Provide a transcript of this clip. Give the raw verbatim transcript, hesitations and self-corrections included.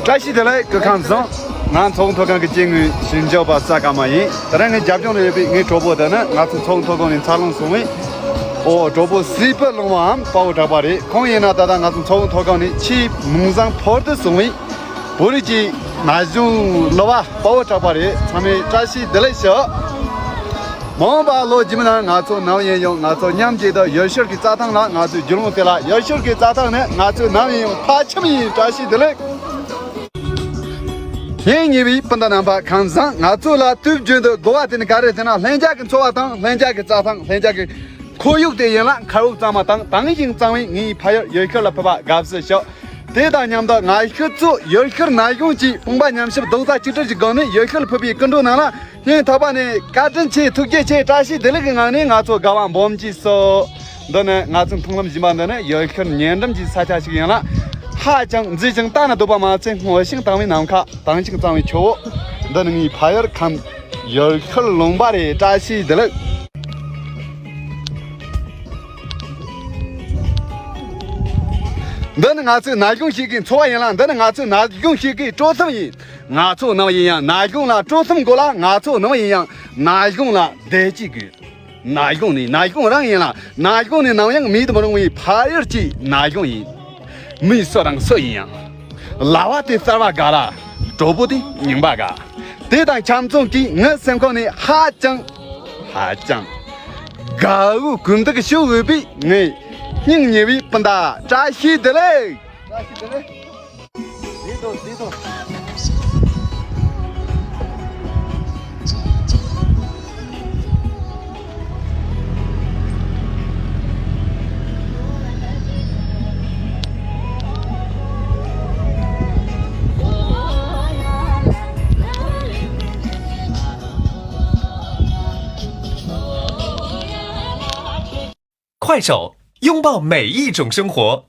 བཀྲ་ཤིས་བདེ་ལེགས། སྐུ་ཁམས་བཟང་། ང་ཚོགས་མཐོ་སྒང་གི་སྐྱེ་དངོས་ཞིང་ཆེན་པ་ས་ཀ་མ་ཡིན། དེ་རིང་ངའི་རྒྱབ་ལྗོངས་ལ་ཡོད་པའི་ངའི་གྲོགས་པོ་དེ་ནི་ང་ཚོ་ཚོགས་མཐོ་སྒང་ནས་འཚར་ལོངས་སོང་བའི། ཨོ། གྲོགས་པོ་སྲིད་པའི་ལུང་བའམ་དཔའ་བོ་གྲགས་པ་རེད། ཁོང་ཡིན་ན་ད་ལྟ་ང་ཚོ་ཚོགས་མཐོ་སྒང་ནས་ཆེས་མིང་བཟང་ཕུལ་དུ་སོང་བའི་བོད་རིགས་ཀྱི་ན་གཞོན་གླུ་བ་དཔའ་བོ་གྲགས་པ་རེད། ཚང་མས་བཀྲ་ཤིས་བདེ་ལེགས་ཞུ། མ་འོངས་པ་ལོ་རྗེས་མ་ན་ང་ཚོ་ནམ་ཡིན་ཡང་ང་ཚོ་མཉམ་གཅིག་ཏུ་ཡུལ་ཤུལ་གྱི་རྩྭ་ཐང་ལ་ང་ཚོའི་རྒྱུ་ལོང་དེ་ལ། ཡུལ་ཤུལ་གྱི་རྩྭ་ཐང་ནི་ང་ཚོའི་ནམ་ཡིན་ཡང་ཕ་ཁྱིམ་ཡིན། བཀྲ་ཤིས་བདེ་ལེགས། ངའི་ཉེ་བའི་སྤུན་ཟླ་རྣམ་པ་ཁམས་བཟང་། ང་ཚོ་ལ་དུས་རྒྱུན་དུ་དགོས་པ་དེ་ནི་ག་རེ་ཟེར་ན། ལྷན་རྒྱས་ཀྱི་འཚོ་བ་དང་། ལྷན་རྒྱས་ཀྱི་རྩྭ་ཐང་། ལྷན་རྒྱས་ཀྱི་ཁོར་ཡུག་དེ་ཡིན་ལ། མཁར་དབུགས་གཙང་མ་དང་། དྭངས་ཤིང་གཙང་བའི་ངའི་ཕ་ཡུལ་ཡུལ་ཤུལ་ལ་ཕེབས་པ་དགའ་བསུ་ཞུ། དེ་དང་མཉམ་དུ་ང་ཁྱེད་ཚོ་ཡུལ་ཤུལ་ན་གཞོན་གྱི་དཔུང་པ་མཉམ་གཤིབ་རྡོག་རྩ་གཅིག་སྒྲིལ་གྱི་སྒོ་ནས་ཡུལ་ཤུལ་ཕེབས་པའི་སྐུ་མགྲོན་རྣམས་ལ་སྙིང་ཐག་པ་ནས་བཀའ་དྲིན་ཆེ། ཐུགས་རྗེ་ཆེ། བཀྲ་ཤིས་བདེ་ལེགས་ཀྱི་ངང་ནས་ང་ཚོ་དགའ་བ་སྦོམ་གྱིས་བསུ། འདི་ནི་ང་ཚོའི་མཐོང་ལམ་བཞིན་པ་འདི་ནི་ཡུལ་ཤུལ་ཉེ་འགྲམ་གྱི་ས་ཆ་ཞིག་ཡིན་ལ། ཧ་ཅང་མཛེས་ཤིང་ལྟ་ན་སྡུག་པ་མ་ཚད། སྔོ་ཤིང་དྭངས་མའི་ནམ་མཁའ། དྭངས་ཤིང་གཙང་བའི་ཆུ་བོ། འདི་ནི་ངའི་ཕ་ཡུལ་ཁམས་ཡུལ་ཤུལ་ལུང་པ་རེད། བཀྲ་ཤིས་བདེ་ལེགས། འདི་ནི་ང་ཚོའི་ན་གཞོན་ཞིག་གི་འཚོ་བ་ཡིན་ལ། འདི་ནི་ང་ཚོའི་ན་གཞོན་ཞིག་གི་སྤྲོ་སེམས་ཡིན། ང་ཚོ་ནམ་ཡིན་ཡང་ན་གཞོན་ལ་སྤྲོ་སེམས་དགོས་ལ། ང་ཚོ་ནམ་ཡིན་ཡང་ན་གཞོན་ལ་བདེ་སྐྱིད་དགོས། ན་གཞོན་ནི་ན་གཞོན་རང་ཡིན་ལ། ན་གཞོན་ནི་ནམ་ཡང་མེད་དུ་མི་རུང་བའི་ཕ་ཡུལ་གྱི་ན་གཞོན་ཡིན། མི་སུ་དང་སུ་ཡིན་ཡང་། ལྭ་བ་དེ་གསར་བ་དགའ་ལ། གྲོགས་པོ་དེ་རྙིང་པ་དགའ། དེ་དང་ཆ་མཚུངས་ཀྱིས་ངའི་སེམས་ཁོང་ནས་ཧ་ཅང་ཧ་ཅང་དགའ་བོའི་གུས་འདུད་ཞུ་འོས་པའི་ངའི་སྙིང་ཉེ་བའི་སྤུན་ཟླ། བཀྲ་ཤིས་བདེ་ལེགས། བཀྲ་ཤིས་བདེ་ལེགས། བདེ་ཐོག་བདེ་ཐོག快手，拥抱每一种生活。